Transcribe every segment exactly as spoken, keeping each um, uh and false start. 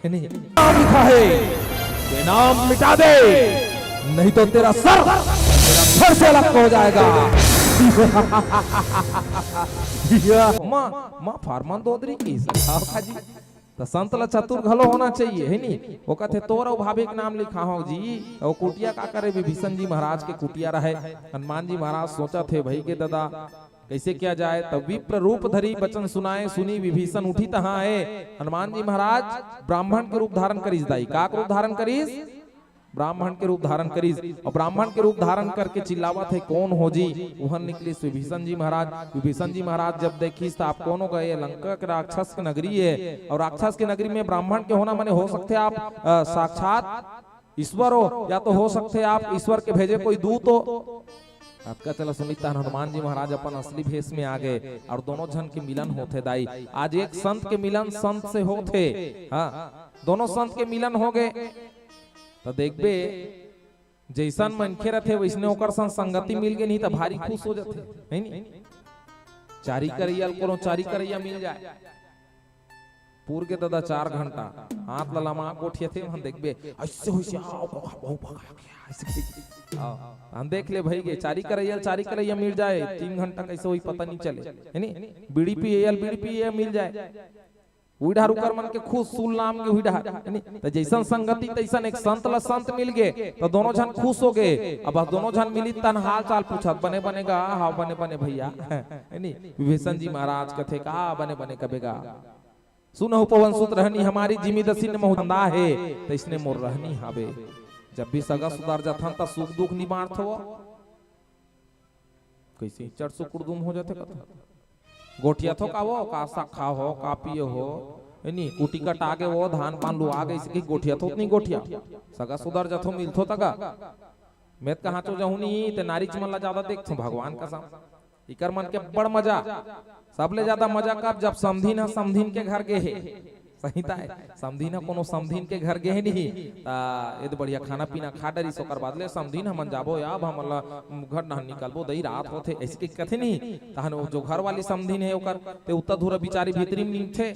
है नहीं? नाम लिखा है, ये नाम मिटा दे, नहीं तो तेरा सर, तेरा सर से अलग हो जाएगा। माँ, माँ फारमन दोदरी की सरकार का जी। त संत ल चतुर घलो होना चाहिए, है नी? वो कथे, "तोर अउ भाभी के नाम लिखा हो जी।" अउ कुटिया का करे, विभीषण जी महाराज के कुटिया रहे। हनुमान जी महाराज सोचथे, "भई गे ददा, कइसे किया जाए?" तब विप्र रूप धरी बचन सुनाए, सुनि विभीषण उठी तहाँ आए। हनुमान जी महाराज ब्राह्मण के रूप धारण करिस दाई। का के रूप धारण करिस? ब्राह्मण के रूप धारण करिस। अउ ब्राह्मण के रूप धारण करके चिल्लावत हे, "कौन हो जी?" उहन निकलिस विभीषण जी महाराज। विभीषण जी महाराज जब देखिस त आप कौन हो गए, लंका के राक्षस के नगरी है, अउ राक्षस के नगरी में ब्राह्मण के होना माने हो सकथे आप, अ, साक्षात ईश्वर हो, या तो हो सकथे आप ईश्वर के भेजे कोई दूत हो। अतका चला सुनित तहन हनुमान जी महाराज अपन असली भेष में आ गए अउ दोनों झन के मिलन होथे दाई। आज एक संत के मिलन संत से होथे। हाँ, दोनों संत के मिलन हो गए। त देखबे, जइसन मनखे रथे, वइसने ओकर संग संगति मिल गे, नहीं त भारी खुश हो जाथे, है नी? चारी करइया ल कोनो चारी करइया मिल जाए, पूर के ददा चार घंटा हाथ ल लमा गोठियाथे, वहां देखबे, "अइसे होइसे, आओ, आओ, आओ, आओ, आओ," अइसे कहिके। आओ, हम देख ले भई गे, चारी करइया ल चारी करइया मिल जाए, तीन घंटा कइसे होही पता नहीं चले, है नी? बीड़ी पिए ल बीड़ी पिए मिल जाए, उही डहर उकर मन के खुश, सुल नाम के उही डहर, है नी? त जइसन संगति तइसन एक संत ल संत मिल गे, त दोनों झन खुश हो गे। अब दोनों झन मिली तन हाल चाल पूछत, "बने बने गा?" "हाँ, बने बने भइया।" है नी? विभीषण जी महाराज कथे, "का बने बने कबे गा?" "सुनहु पवन सुत रहनी हमारी, जिमि दसिन महु धंधा हे, तइसने मोर रहनी हावे।" जब भी सगा सुधार जाथन त सुख दुख नि बांटथो। कइसे चट सुकुड़दुम हो जाथे कथा। गोठियाथो का वो, का साग खाओ हो, का पियो हो, है नी? कुटी कटा गे वो, धान पान लुआ गे, अइसे कहि गोठियाथो त नहीं गोठिया। सगा सुधार जाथो, मिलथो तगा। मैं त कहाँ चो जाहूँ नहीं, ते नारीच मन ला ज्यादा देखथो भगवान कसम। इकर मन के बड़ मजा, सबले ज्यादा मजा कब, जब समधिन ह समधिन के घर गे हे। सही ताय, समधिन ह कोनो समधिन के घर गे हे नहीं, त एदे बढ़िया खाना पीना खा डरिस, ओकर बाद ले, "समधिन, हमन जाबो या, अब हमन ला घर डहन निकलबो, दई रात होथे," अइसे कहि कथे नहीं। तहन वो जो घर वाली समधिन हे ओकर, ते उत्ता धुरा बिचारी भीतरी में निंगथे,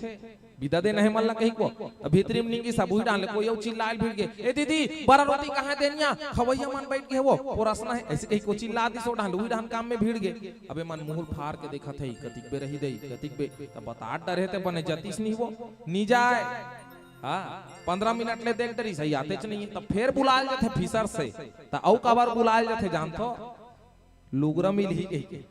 बिदा देना हे मन ला कहिको, त भीतरी में निंगिस, उही डहन ले कोई अउ चिल्लाए ल भिड़ गे, "ए दीदी, बरा रोटी कहाँ देनिया, खवैया मन बइठ गे हे वो, पोरसना हे," अइसे कहिको चिल्ला दिस, ओ डहन ले उही डहन काम में भिड़ गे। अब एमन मुहुल फार के देखत हे, "कतिक बे रही दई, कतिक बे?" त बतात डरे ते बने जतिस नहीं वो, नी जाए। हाँ, पंद्रह मिनट ले देख डरिस, आतेच नहीं, त फेर बुलाए ल जाथे फिसर से, त अउ काबर बुलाए ल जाथे जानथो? लुगरा मिलही कहिके।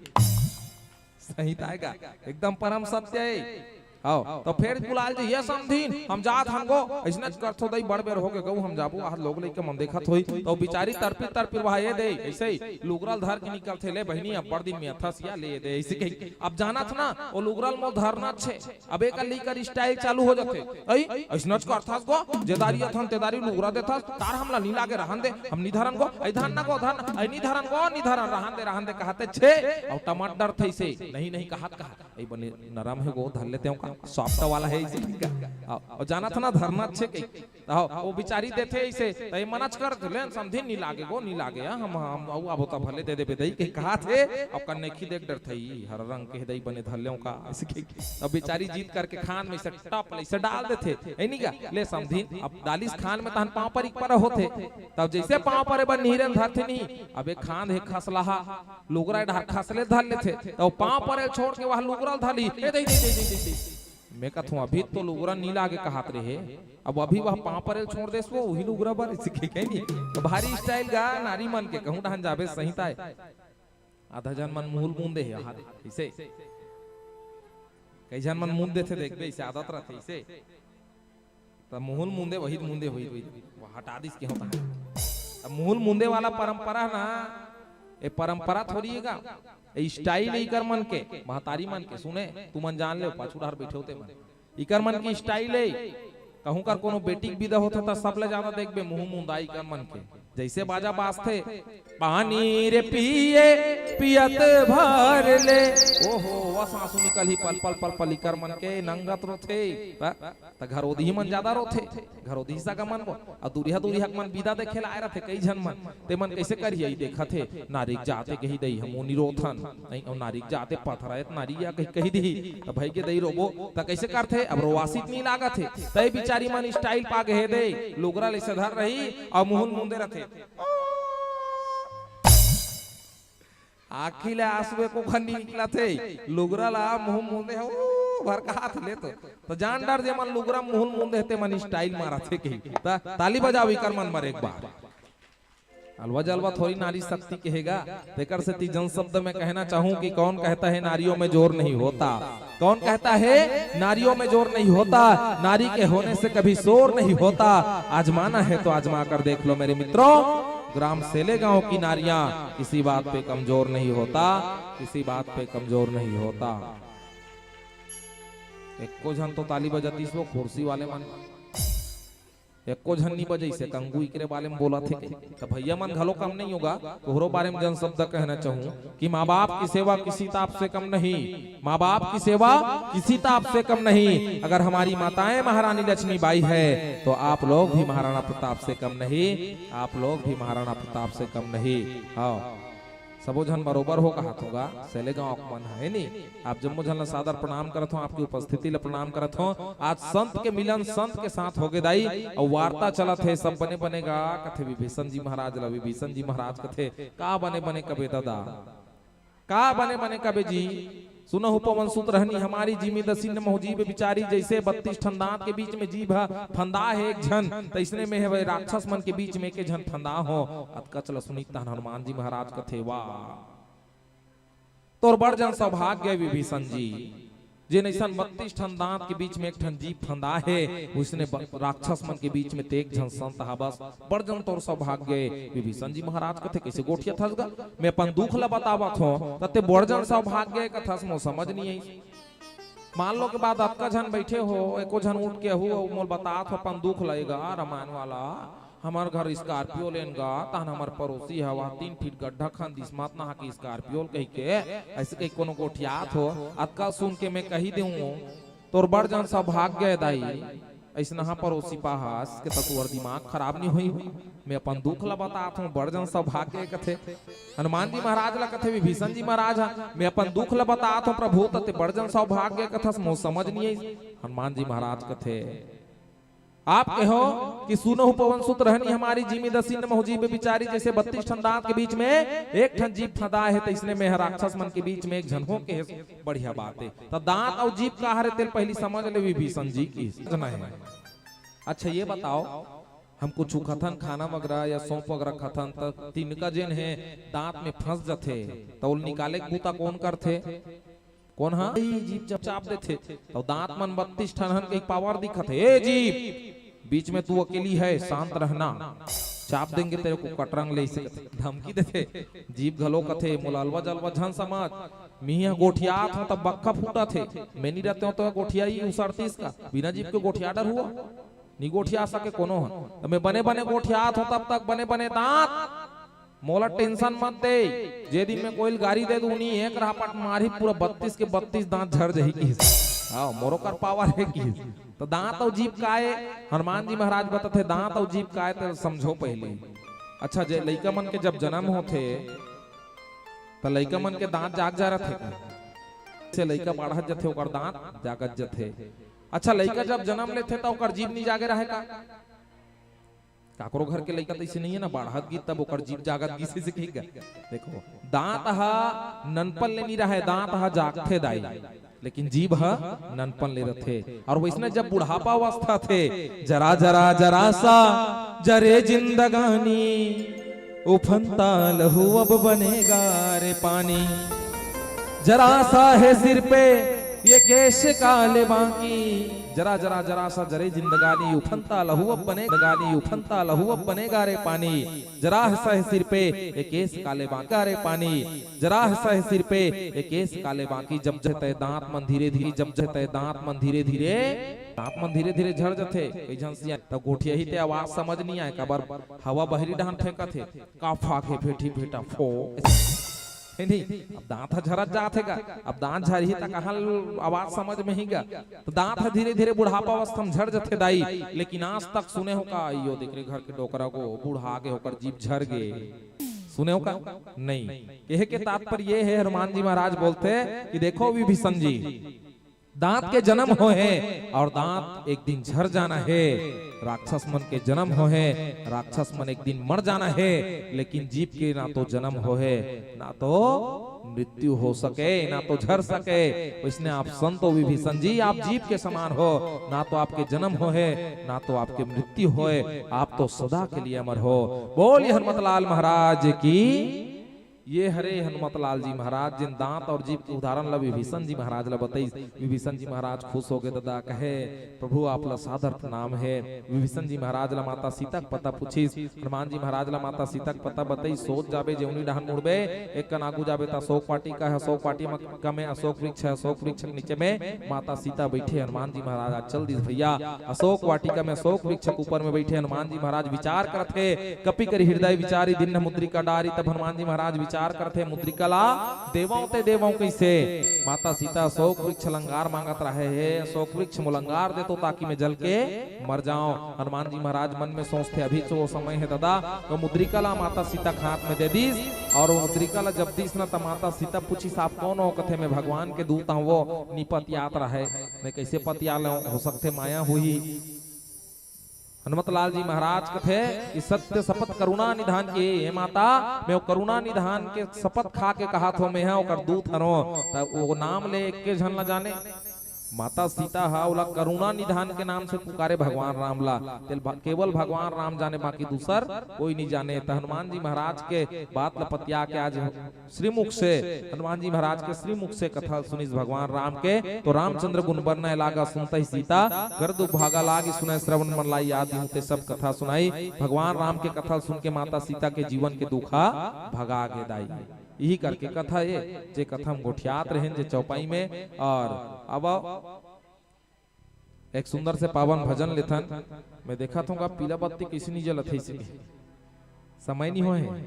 सही ताय गा, एकदम परम सत्य हे। हव, त फेर बुलाए ल जाही, "ए समधिन, हम जात हन गो, अइसनच करथो दई, बड़ बेर हो गे गऊ, हम जाबो, आज लोग लइका मन देखत होही।" त बिचारी तरपिर तरपिर वहाँ ए दे, अइसे ही लुगरा ल धर के निकलथे, "ले बहिनी, अब्बड़ दिन में अथस या, ले ए दे," अइसे कहि। अब जानत ना, वो लुगरा ल मोर धरना छे, अब एकर लइकर style चालू हो जाथे, "अई, अइसनच करथस गो, जेदारी अथन तेदारी लुगरा देथस, तार हमला नी लागे, रहन दे, हम नी धरन गो, अई धरन ना गो, धरन, अई नी धरन गो, नी धरन, रहन दे, रहन दे," कहत हे छे, अउ टमाटर थइसे, "नहीं, नहीं," कहत, कहत, "अई बने नरम हे गो, धर लेते हो का, soft वाला हे," अइसे कहि का। अउ, अउ जानत ना धरना छे कहि। त हव, वो बिचारी देथे अइसे, त ए मनच करत, "ले समधिन नी लागे गो, नी लागे, हम, हम, अउ आबो त भले दे देबे दई," कहि कहत हे, अउ कन्ने खी देख डरथे, "ई हर रंग के दई बने धर लेव का?" अइसे कहि, अब बिचारी जीत करके खान में अइसे टप ले अइसे डाल देथे, ए नी गा, "ले समधिन," अब डालिस खान में तहन पाँव परे के परा होथे, तब जइसे पाँव परे बर निहिरे ल धरथे नहीं, अब ए खान हे खसलहा, लुगरा ए डहर खसले धर लेथे, त वो पाँव परे ल छोड़ के वहाँ लुगरा ल धर ली, "ए दई, दई, दई।" मैं कहत हूँ, "अभी तो लुगरा नी लागे कहत रहे, अब अभी वह पाँव परे ल छोड़ देस वो, उही लुगरा बर," अइसे कहि कहे नी। त भारी style गा नारी मन के, कहूँ डहन जाबे सही ताय। आधा झन मन मुहुल मुंदे हे, आहा, अइसे। कई झन मन मुंद देथे, देखबे, अइसे आदत रथे, अइसे। त मुहुल मुंदे, वही मुंदे, वही, वही। वो हटा दिस के होता है। अब मुहुल मुंदे वाला परंपरा ना, ए परंपरा थोड़ी हे गा। ए style हे इकर मन के, महतारी मन के, सुने, तुमन जान लेव, पाछू डहर बइठे हो ते मन। इकर मन के style हे, कहूँ कर कोनो बेटी के बिदा होथे त सबले ज्यादा देखबे मुहूँ मुंदाई इकर मन के। जइसे बाजा बाजथे, पानी रे पिए पियत भर ले। ओहो, वस आंसू निकलही पल पल पल पल, इकर मन के नंगत रोथे। त, त घरोदही मन जादा रोथे, घरोदही सगा मन वो, अउ दूरिहा दूरिहा के मन बिदा देखे ला आए रथे, कई झन मन, ते मन कइसे करही, अई देखत हे, नारिक जाते कही दई, हमू नी रोथन, नहीं, अउ नारिक जाते पथरा हे, त नारिक या कही, कही दिही, त भई के दई रोबो, त कइसे करथे, अब रोवासी त नी लागत हे, तई बिचारी मन style पा गे हे दे, लुगरा ल अइसे धर रही, अउ मुहुल मुंदे रथे। आँखी ले आंसू एको घन नी निकलत हे, लुगरा ला मुंह मुंदे हे, ओ भर का हाथ ले तो। त जान डर, जेमन लुगरा मुंह मुंदे हे, तेमन style मारत हे कही। त ताली बजाओ इकर मन बर एक बार। अलवा जलवा थोरी नारी शक्ति कहेगा, तेकर सेती जन शब्द में कहना चाहूं कि कौन कहता है नारियों में जोर नहीं होता। कौन कहता है नारियों में जोर नहीं होता, नारी के होने से कभी शोर नहीं होता। आजमाना है तो आजमा कर देख लो मेरे मित्रों, ग्राम सेले गांव की नारियां किसी बात पे कमजोर नहीं होता, किसी बात पे कमजोर नहीं होता। एको झन तो ताली बजातीस वो कुर्सी वाले मन। एको झन नी बजइसे, कंगू इकरे बारे में बोलत हे। त भैया मन घलो कम नहीं होगा, तोहरो बारे में जन शब्द कहना चाहूं कि माँ बाप की सेवा किसी ताप से कम नहीं, माँ बाप की सेवा किसी ताप से कम नहीं। अगर हमारी माताएं महारानी लक्ष्मीबाई है तो आप लोग भी महाराणा प्रताप से कम नहीं, आप लोग भी महाराणा प्रताप से कम नहीं। हाँ, सबो झन बरोबर हो कहत होगा, सेले गांव के मन है नी। आप जम्मो झन ला सादर प्रणाम करत हों, आपकी उपस्थिति ला प्रणाम करत हों। आज संत के मिलन संत के साथ होगे दाई, अउ वार्ता चलत हे, सब बने बने गा कथे विभीषण जी महाराज ला। विभीषण जी महाराज कथे, "का बने बने कबे ददा, का बने बने कबे जी? सुनहु पवन सुत रहनी हमारी, जिमि दसिन महु जीभ बिचारी।" जइसे बत्तीस ठन दांत के बीच में जीभ ह फंदा हे एक झन, तइसने में हवे राक्षस मन के बीच में एक झन फंदा हो। अतका चला सुनित तहन हनुमान जी महाराज कथे, "वाह, तोर बड़ जन सौभाग्य हे विभीषण जी, जेन अइसन बत्तीस ठन दांत के बीच में एक ठन जीभ फंदा हे, वइसने ब-, राक्षस मन के बीच में ते एक झन संत हा बस, बड़ जन तोर सौभाग्य हे।" विभीषण जी महाराज कथे, "कइसे गोठियाथस गा? मैं अपन दुख ला बतावत हों, त ते बड़ जन सौभाग्य हे कथस, मोर समझ नइ आइस।" मान लो के बाद अतका झन बइठे हो, एको झन उठ के आहू अउ मोला बतात हो अपन दुख ला, "ए गा रामायण वाला, हमर घर Scorpio लेन गा, तहन हमर पड़ोसी हवा तीन फीट गड्ढा खन दिस, मत नहा के Scorpio ल," कहिके, अइसे कहि कोनो गोठियात हो। अतका सुन के मैं कहि देहूं, "तोर बड़ जन सौभाग्य हे दाई, अइसनहा पड़ोसी पाहस के त तोर दिमाग खराब नइ होही। मैं अपन दुख ला बतात हों, बड़ जन सौभाग्य हे," कथे। हनुमान जी महाराज ला कथे विभीषण जी महाराज हा, "मैं अपन दुख ला बतात हों प्रभु, त ते बड़ जन सौभाग्य हे कथस, मोर समझ नइ आइस।" हनुमान जी महाराज कथे, आप कहो कि "सुनहु पवन सुत रहनी हमारी, जिमि दसिन महु जीभ बिचारी।" जइसे बत्तीस ठन दांत के बीच में एक ठन जीभ फंदा हे, तइसने में ह राक्षस मन के बीच में एक झन हो के हे, बढ़िया बात हे। त दांत अउ जीभ का हरे, तेल पहिली समझ ले विभीषण जी की समझना हे। अच्छा, ये बताओ, हम कुछु खथन, खाना वगैरह या सौंफ वगैरह खथन, त तिनका जेन हे दांत में फंस जथे, त ओल निकाले के बूता कौन करथे? कोन हा? ए, जीभ चाप, चाप देथे। त दांत मन बत्तीस ठन हन, कई पावर दिखत हे। "ए जीभ, बीच में तू अकेली है, शांत रहना, चाप देंगे तेरे को, कटरंग ले," अइसे धमकी देथे। जीभ घलो कथे, "मोला अलवा जलवा झन समझ, मिही ह गोठियात हों त बक्खा फूटत हे, मैं नी रहते हों त गोठिया ही उसरतीस का, बिना जीभ के गोठिया डरहू, नी गोठिया सके कोनो ह, त मैं बने बने गोठियात हों, तब तक बने बने दांत, मोला tension मत दे, जे दिन मैं कोई ल गारी दे दूं नी, एक रापट मारही, पूरा बत्तीस के बत्तीस दांत झर जही," किहिस। हाँ, मोरो कर पावर हे किहिस। त दांत अउ जीभ काय, हनुमान जी महाराज बतथे, दांत अउ जीभ काय, त समझो पहिली। अच्छा, जे लइका मन के जब जनम होथे, त लइका मन के दांत जाग जा रथे का? से लइका बाढ़त जथे, ओकर दांत जागत जथे। अच्छा, लइका जब जनम लेथे, त ओकर जीभ नी जागे रहे का? काकरो घर के लइका त अइसे नइ हे ना, बाढ़त गिस तब ओकर जीभ जागत गिस, अइसे कही गा। देखो, दांत ह ननपन ले नी रहे, दांत ह जागथे दाई, लेकिन जीभ ह ननपन ले रथे। अउ वइसने जब बुढ़ापा अवस्था थे, "जरा जरा जरा सा जरे जिंदगानी, उफनता लहू अब बनेगा रे पानी। जरा सा है सिर पे ये केश काले बाकी, जरा जरा जरा सा जरे जिंदगानी, उफनता लहू अब बने गानी, उफनता लहू अब बने गारे पानी। जरा सह सिर पे ए केस काले बांका रे पानी। जरा सह सिर पे ए केस काले बांकी। जब जहते दांत मन धीरे धीरे, जब जहते दांत मन धीरे धीरे, दांत मन धीरे धीरे झड़ जथे। कई झन सिया तब गोठिया ही ते आवाज समझ नहीं आए, काबर हवा बहरी डहान फेंकत हे। का फाके फेठी फेटा फो। हे नहीं, अब दांत ह झरत जात हे गा। अब दांत झरही त कहाँ आवाज समझ में ही गा। तो दांत ह धीरे धीरे बुढ़ापा अवस्था में झड़ जथे दाई। लेकिन आज तक सुने हो का, यो देख रे घर के डोकरा को बुढ़ा गे, ओकर जीभ झर गे। सुने हो का? नहीं। कहे के तात्पर्य ये है, हनुमान जी महाराज बोलते कि देखो विभीषण जी, दांत के जन्म होहे और दांत एक दिन झर जाना हे। राक्षस मन के जन्म होहे, राक्षस मन एक दिन मर जाना हे, लेकिन जीभ के ना तो जन्म होहे, ना तो मृत्यु हो सके, ना तो झर सके। वैसने आप संत हो विभीषण जी, आप जीभ के समान हो, ना तो आपके जन्म होहे, ना तो आपके मृत्यु होए, आप तो सदा के लिए अमर हो। बोलिए हनुमत लाल महाराज की। ये हरे हनुमत लाल जी महाराज, जिन दांत और जीभ के उदाहरण ला विभीषण जी महाराज ला बतईस। विभीषण जी महाराज खुश हो गए, ददा कहे, "प्रभु, आप ला सादर प्रणाम हे।" विभीषण जी महाराज ला माता सीता के पता पूछिस। हनुमान जी महाराज ला माता सीता के पता बतईस। सोच जाबे, जेवनी डहान मुड़बे, एक कन आगू जाबे त अशोक वाटिका हे, अशोक वाटिका में अशोक वृक्ष हे, अशोक वृक्ष के नीचे में माता सीता बैठे। हनुमान जी महाराज आज चल दिस भैया, अशोक वाटिका में अशोक वृक्ष के ऊपर में बैठे हनुमान जी महाराज विचार करत हे। कपि करि हृदय विचारी दीन्ह मुद्रिका डारी। तब हनुमान जी महाराज विचार करत हे, मुद्रिका ला देवंव ते देवंव कइसे? माता सीता अशोक वृक्ष ल अंगार मांगत रहे हे, अशोक वृक्ष मोला अंगार देतो ताकि मैं जल के मर जांव। हनुमान जी महाराज मन में सोचथे, अभी तो समय हे ददा, तो मुद्रिका ला माता सीता के हाथ में दे दिस। और वो मुद्रिका ला जब दिस न, त माता सीता पूछिस, "आप कौन हो?" कथे, "मैं भगवान के दूत हंव।" वो नी पतियात रहे, मैं कइसे पतिया लेंव, हो सकथे माया होही। हनुमत लाल जी महाराज कथे कि सत्य शपथ करुणा निधान के, हे माता, मैं वो करुणा निधान के शपथ खा के कहत हों, मैं ह ओकर दूत हरों। त वो नाम ले एके झन ला जाने। माता सीता ह ओला करुणा निधान के नाम से पुकारे भगवान राम ला। तेल भ-, केवल भगवान राम जाने, बाकी दूसर कोई नहीं जाने। त हनुमान जी महाराज के बात ला पतिया के आज श्रीमुख से, हनुमान जी महाराज के श्रीमुख से कथा सुनिस भगवान राम के। तो रामचंद्र गुन बरनय लागा सुनतहि सीता, कर दुख भागा लागी सुनय श्रवण मन लाई। आदि हूँ ते सब कथा सुनाई। भगवान राम के कथा सुन के माता सीता के जीवन के दुख ह भगा गे दाई। यही करके कथा ये, जे कथा हम गोठियात रहेन जे चौपाई में। और अब एक सुंदर से पावन भजन लेथन। मैं देखत हूँ का पीला बत्ती कइसे नी जलत हे इसे। समय नी होए हे,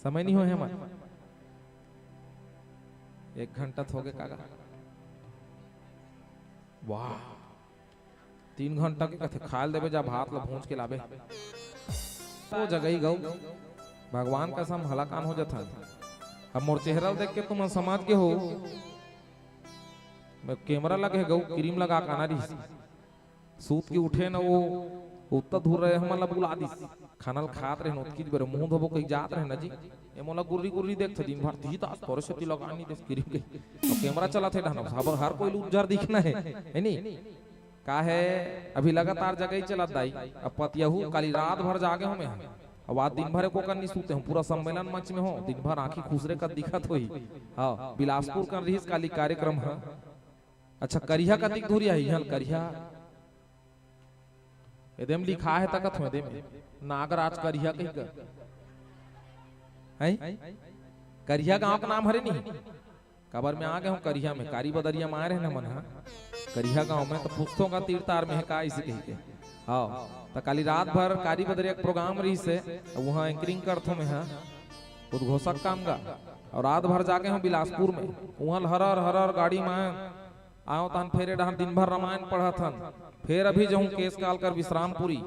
समय नी होए हे हमर। एक घंटा त होगे कागा। वाह, तीन घंटा के कथे खायल देबे, जा भात ला भूंज के लाबे। तो जगई गऊ, भगवान कसम हलाकान हो जथन। अब मोर चेहरा ल देख के तुमन समझ गे हो। मैं कैमरा लगे गऊ, क्रीम लगा के आना रहिस। सूत के उठे न वो, उत्ता धूर रहे, हमन ला बुला दिस। खाना ल खात रहे न, ओतकी बेर मुंह धोबो कही जात रहे न जी। ए मोला गुर्री गुर्री देखथे, दिन भर तीत आस तोरे सेती लगा नी देस क्रीम के। अब कैमरा चलत हे डहन, अब हर कोई ल उज्जर दिखना हे, हे नी? का हे, अभी लगातार जगई चलत दाई। अब पतियहू काली रात भर जागे हों मैं। अब आज दिन भर एको कन नी सूते हों, पूरा सम्मेलन मंच में हों, दिन भर आंखी खुसरे कस दिखत होही। हाँ, बिलासपुर कन रहिस काली कार्यक्रम ह। अच्छा, करिहा कतिक दूरिहा हे? इहां करिहा। एदे म लिखा हे, तकत हों एदे म। नागराज करिहा कहिके। हैं? करिहा गांव के नाम हरे नहीं? काबर मैं आ गे हों करिहा में, कारी बदरिया में आए रहेन हमन ह। करिहा गांव में त पूछथों का तीर तार में हे का इसे कहिके। हाँ, त काली रात भर कारी बदरिया के प्रोग्राम रहिस हे, उहां एंकरिंग करथों मैं ह, उद्घोषक काम गा। और रात भर जागे हों बिलासपुर में, उहां ल हरर हरर गाड़ी में आएंव तहन फेर ए डहन दिन भर रामायण पढ़त हन। फेर अभी जहूं केस काल कर विश्रामपुरी।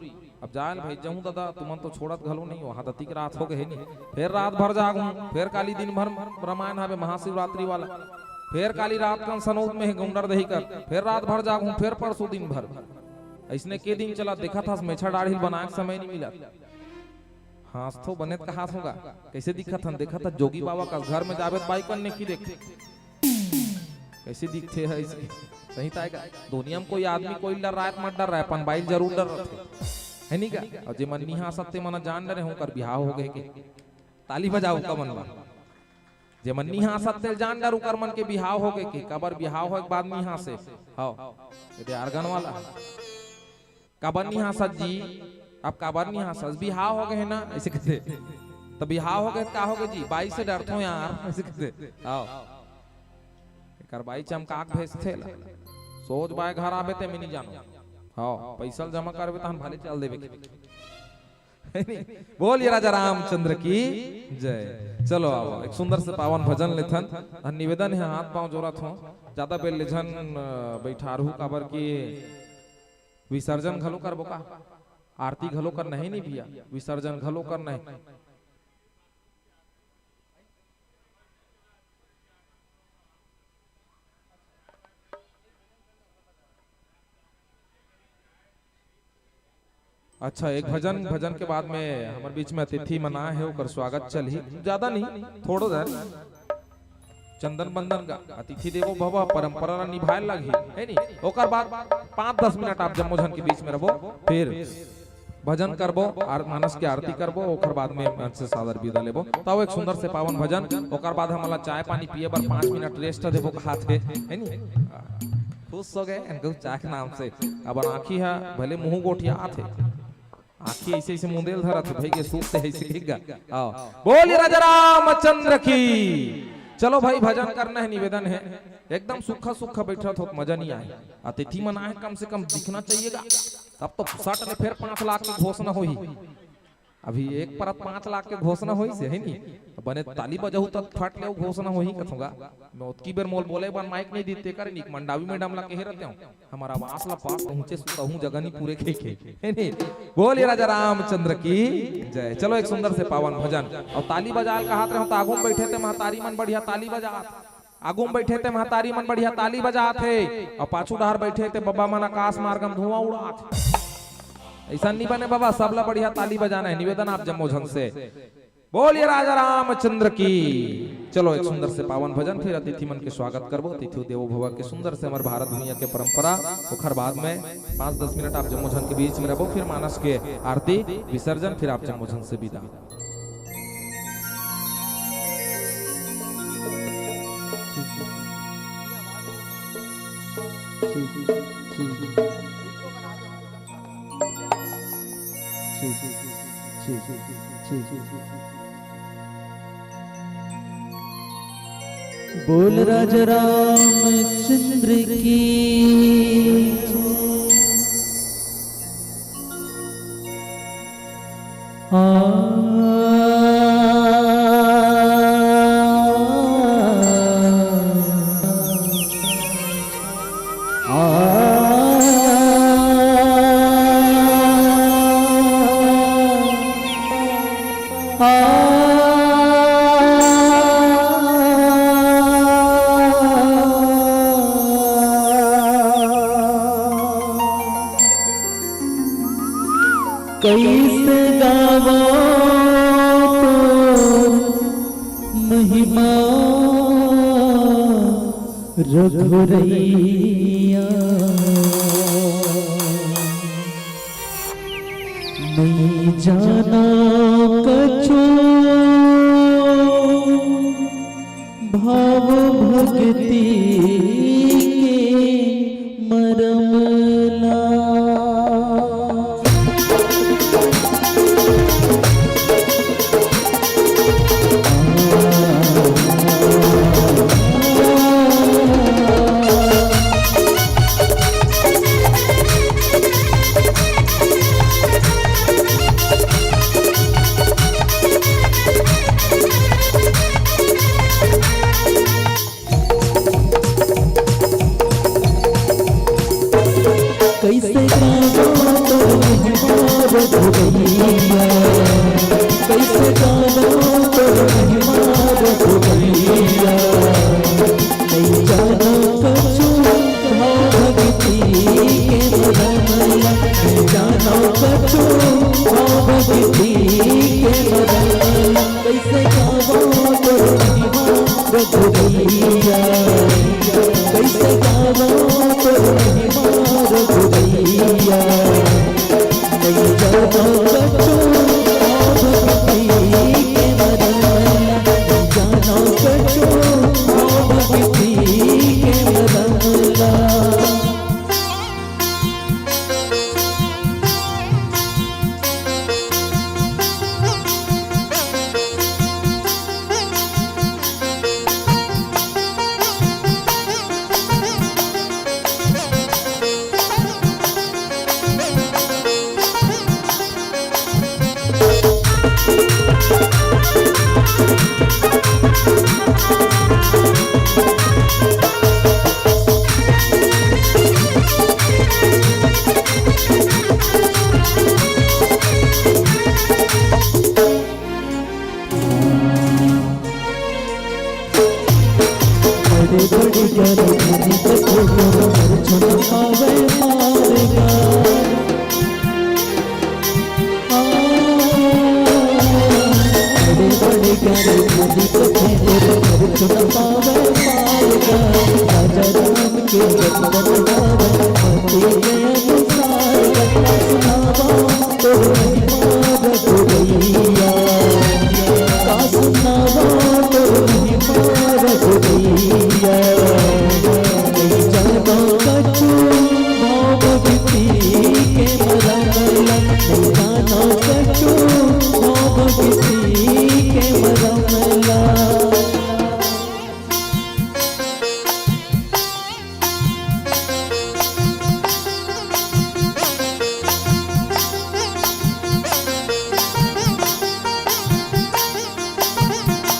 अब जाए ल भाई जहूं ददा, तुमन तो छोड़त घलो नहीं हो, आदतिक रात हो गे हे नी। फेर रात भर जागहूं, फेर काली दिन भर रामायण हवे महाशिवरात्रि वाला। फेर काली रात कन सनौद में हे गौंडर दही कर, फेर रात भर जागहूं, फेर परसों दिन भर। अइसने के दिन चला, देखत हस मेछा डाढ़ी ल बनाए के समय नहीं मिलत। हाँसथों बने त कहाथों गा, कइसे दिखत हन, देखत हस जोगी बाबा कस, घर में जाबे त बाई कन नेकी देख। कइसे दिखथे हे इसके? सही ताय गा। दुनिया में कोई आदमी कोई ल डर्राय त मत डर्राय, अपन बाई ल जरूर डर्राथे। हे नी गा? अउ जेमन नी हाँसत तेमन जान डरे हों कर बिहाव हो गे के। ताली बजाओ कमन बा। जेमन नी हाँसत तेल जान डर, उकर मन के बिहाव होगे के, काबर बिहाव होय के बाद नी हाँसे? हव, ये दे आर्गन वाला। काबर नी हाँसत जी? अब काबर नी हाँसत? बिहाव होगे हे ना, अइसे कथे। त बिहाव होगे त का होगे जी? बाई से डरथों यार, अइसे कथे। हव। एकर बाई चमकाक भेजथे ला। सोझ बाय घर आबे ते में नी जानो। हव, पइसा ल जमा करबे तहन भले चल देबे। बोलिए राजा रामचंद्र की जय। चलो आओ, एक सुंदर से पावन भजन लेथन। अउ निवेदन हे, हाथ पाँव जोरत हों, ज्यादा बेर ले झन, अ, बइठारहू, काबर कि विसर्जन घलो करबो का? आरती घलो करना हे नी भैया, विसर्जन घलो करना हे। अच्छा, एक भजन, भजन के बाद में हमर बीच में अतिथि मन आए हे, ओकर स्वागत चलही। ज्यादा नहीं, थोड़ो देर। चंदन बंदन का अतिथि देवो भव परंपरा ला निभाए लगही, हे नी? ओकर बाद पाँच दस मिनट आप जम्मो झन के बीच में रहबो, फिर भजन करबो, आर-, मानस के आरती करबो, ओकर बाद में मंच से सादर विदा लेबो। तब एक सुंदर से पावन भजन, ओकर बाद हमन ला चाय पानी पिए बर पाँच मिनट रेस्ट देबो कहात हे, हे नी? खुश हो गए इनको चाय के नाम से। अब आँखी हे, भले मुँह गोठियात हे, आँखी अइसे अइसे मुंदेल धरत हे, भई के सूप से अइसे गिर गा। आओ, बोलिए राजा रामचंद्र की। चलो भाई, भजन करना हे, निवेदन हे, एकदम सूखा सूखा बइठत हो त मजा नहीं आए। अतिथि मन आए, कम से कम दिखना चाहिएगा। तब तो सट ले फेर पाँच लाख के घोषणा होही। अभी एक परत पाँच लाख के घोषणा होइस हे, हे नी? त बने ताली बजाहू त फट ले घोषणा होही कथों गा। मैं ओतकी बेर मोल बोले बर माइक नहीं दीते करे, निक मंडावी मैडम ला कहे रहते हो, हमर आवास ला पास पहुँचे, सुतहूँ जगह नहीं पूरे के, के, हे नी? बोलिए राजा रामचंद्र की जय। चलो एक सुंदर से पावन भजन। अउ ताली बजाल कहात रहे हो त आगू में बइठे ते महतारी मन बढ़िया ताली बजात। आगू में बइठे ते महतारी मन बढ़िया ताली बजात हे, अउ पाछू डहर बइठे ते बबा मन आकाश मार्ग में धुआं उड़ात हे। अइसन नी बने बबा, सबला बढ़िया ताली बजाना हे। निवेदन आप जम्मो झन से, बोलिए राजा रामचंद्र की। चलो एक सुंदर से पावन भजन, फिर अतिथि मन के स्वागत करबो। अतिथि देवो भव के सुंदर से हमर भारत भुइयां के परंपरा, ओखर बाद में पाँच दस मिनट आप जम्मो झन के बीच में रहबो, फिर मानस के आरती विसर्जन, फिर आप जम्मो झन से विदा। बोल राजा रामचंद्र की। आ, आ, आ, कइसे गावों तोर महिमा रघुरैया। नइ जानों कछु भाव भक्ति के मरम ला। कइसे गावों तोर महिमा रघुरैया, कइसे गावों तोर महिमा रघुरैया। नइ जानों कछु भाव भक्ति के मरम ला, नइ जानों कछु भाव भक्ति के मरम ला। कइसे गावों तोर महिमा रघुरैया, कइसे गावों तोर महिमा रघुरैया। नइ जानों कछु भाव भक्ति के मरम ला, नइ जानों कछु प्यारे मोदी को फेर अब तो न पावे पाएगा, राजा राम के बचपन